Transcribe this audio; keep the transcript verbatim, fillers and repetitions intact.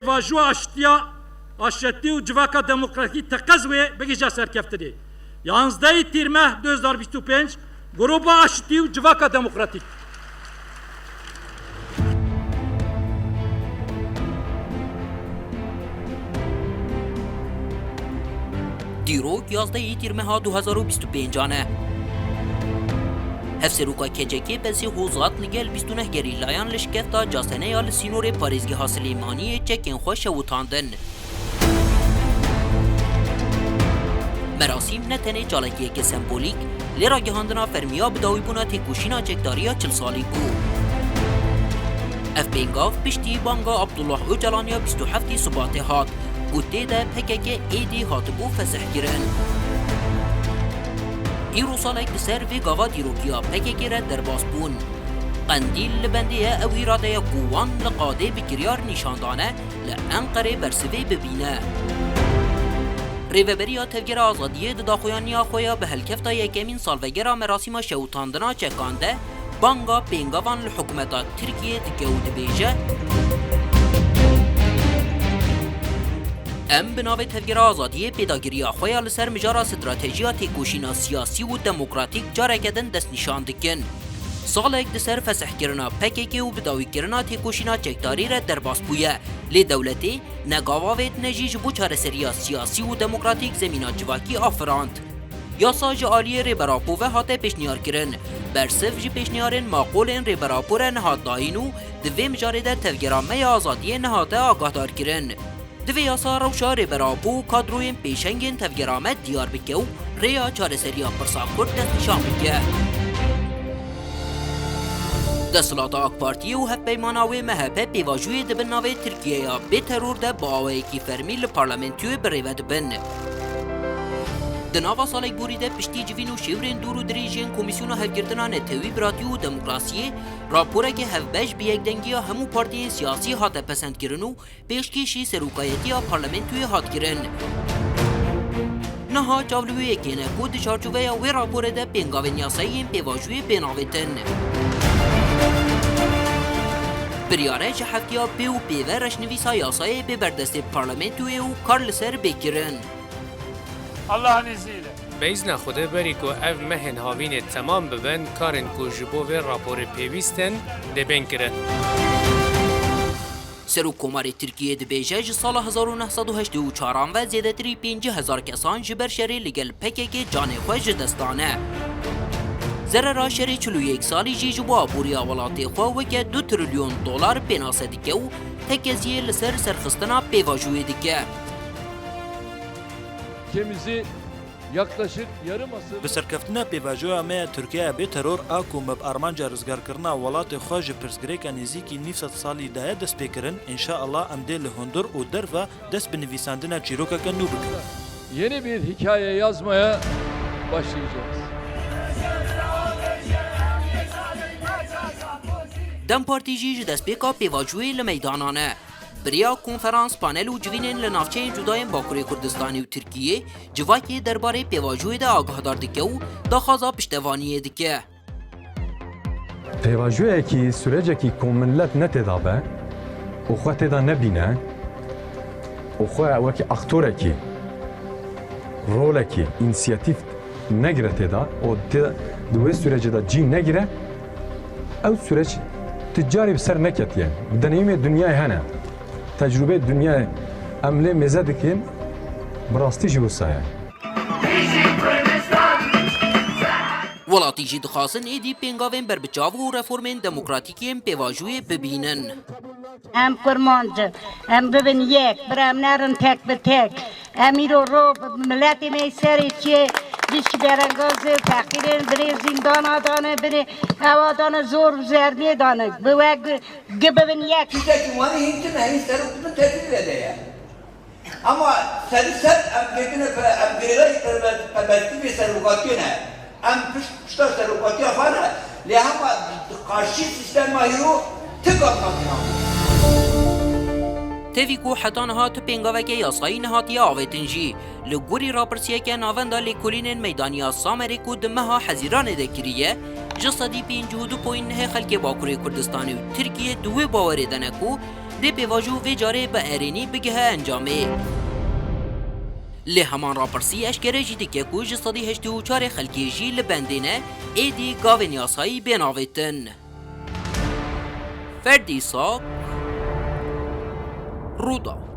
Pêvajoya aşitiya, aşitî û civaka demokratîk teqez wê bigihîje serkeftinê. Yanzdehê Tîrmeh du hezar bîst û pênc, Gruba Aşitî û Civaka Demokratîk. Dîrok yazdehê Tîrmeha du hezar û bîst û pêncan e. Hevseroka K C K Besî Hozat li gel bîst û neh gerîlayan li şikefta caseneya li sînorê parêzgeha Silêmaniyê çekên xwe şewitandin. Merasîm ne tenê çalakiyeke sembolîk, lê ragihandina fermiya bidawîbûna têkoşîna çekdariya çil salî bû. Ev pêngav piştî banga Abdullah Ocalan ya bîst û heftê Sibatê hat, ku tê de P K K êdî hatibû fesihkirin. Îro salek li ser vê gava dîrokiya P K K re derbas bûn. Qendîl li bendê ye ew îradeya ku wan li qadê bi kiryar nîşan dane, li Enqerê bersivê bibîne. Rêveberiya Tevgera Azadiyê di daxuyaniya xwe ya bi helkefta yekemîn salvegera merasîma şewitandina çekan de banga pêngavan li hikûmeta Tirkiyê dike û dibêje, Em bi navê Tevgera Azadiyê pêdagiriya xwe ya li ser mijara stratejiya têkoşîna siyasî û demokratîk careke din destnîşan dikin. Salek di ser fesihkirina P K K û bidawîkirina têkoşîna çekdarî re derbas bûye, lê dewletê ne gava avêt ne jî ji bo çareseriya siyasî û demokratîk zemîna civakî afirand. Yasa ji aliyê Rêber Apo ve hate pêşniyarkirin. Bersiv ji pêşniyarên maqûlên Rêber Apo re nehat dayîn û di vê mijarê de Tevgera me ya Azadiyê nehate agahdarkirin. Divê yasa rewşa Rêber Apo û kadroyên pêşengên Tevgera me diyar bike û rêya çareseriya pirsa Kurd destnîşan bike. Desthilata AK Partiyê û hevpeymana wê M H P pêvajoyê di bin navê Tirkiyeya bê teror de bi awayekî fermî li parlamentoyê bi rê ve dibin. Di nava salekborî de piştî civîn û şêwirên dûr û dirêj yên Komîsyona Hevgirtina Netewî, Biratî û Demokrasiyê, raporeke hevbeş bi yekdengiya hemû partiyên siyasî hate pesendkirin û pêşkêşî serokayetiya parlamentoyê hat kirin. Niha çav li wê yekê ne ku di çarçoveya wê raporê de pêngavên yasayî yên pêvajoyê bên avêtin. Biryar e ji heftiya pê û pê ve reşnivîsa yasayê bê berdestê parlamentoyê û kar li ser bê kirin. Allah'ın izniyle. Bi îzna Xwedê berî ku ev mehên havînê temam bibin, karên ku ji bo vê raporê pêwîst in, dê bên kirin. Serokkomarê Tirkiyê dibêje, ji sala hezar û neh sed û heştê û çaran ve zêdetirî pêncî hezar kesan ji ber şerê li gel P K K canê xwe ji dest dane. Zerera şerê çil û yek salî jî ji bo aboriya welatê xwe weke du trilyon dolar pênase dike û tekeziyê li ser serxistina pêvajoyê dike. Ülkemizi yaklaşık yarım asır Bi serkeftina pêvajoya me ya Tirkiyeya bê teror a ku me bi armanca rizgarkirina welatê xwe ji pirsgirêka nêzîkî nîv sed salî daye destpêkirin, înşaallah em dê li hundir û derve dest bi nivîsandina çîrokeke nû bikin. Yeni bir hikaye yazmaya başlayacağız. DEM Partî jî ji destpêka pêvajoyê li meydanan e. Bi rêya konferans, panel û civînên li navçeyên cuda yên Bakurê Kurdistanê û Tirkiyê, civakê derbarê pêvajoyê de agahdar dike û daxwaza piştevaniyê dike. Pêvajoyekî, sûrecekî ku milet ne tê de be û xwe tê de nebîne û xwe wekî aktorekî, rolekî, însiyatîf negire tê de û tê, di wê sûrecê de cî negire, ew sûreç tu carî bi ser neketiye. Deneyimê dinyayê hene. Tecrûbeyê dinyayê em lê mêze dikin, bi rastî jî wisa ye. Welatî jî dixwazin êdî pêngavên berbiçav û reformên demokratîk yên pêvajoyê bibînin. Em kurmanc in, em bibin yek, bira em nerin tek bi tek. Em îro ro miletê me yê serê çiyê, ji şiberengazê, feqîrên, birê zîndana dane, birê ewa dane, zor bi zerniyê dane. Bi we gi-, gi bibin yek. Tiştekî wanî hîn tune, hîn serok dibin tedbîr vede ye. Ama serî ser em girtine pe-, em girêdayî perbe-, perbezdî vê serokatiyê ne. Em pişt, pişta serokatiya xwe ne. Lê hema di, di qarşî sîstema hîro ti gav nakin. Tevî ku heta niha tu pêngaveke yasayî nehatiye avêtin jî, li gorî rapirsiyeke Navenda Lêkolînên Meydanî ya Samerê ku di meha Hezîranê de kiriye, ji sedî pêncî û du point nehê xelkê Bakurê Kurdistanê û Tirkiyê di wê bawerê de ne ku dê pêvajo vê carê bi erênî bigihe encamê. Lê heman rapirsî eşkere jî dike ku ji sedî heştê û çarê xelkê jî li bendê ne, êdî gavên yasayî bên avêtin. Ferdî Sak, Rûdaw.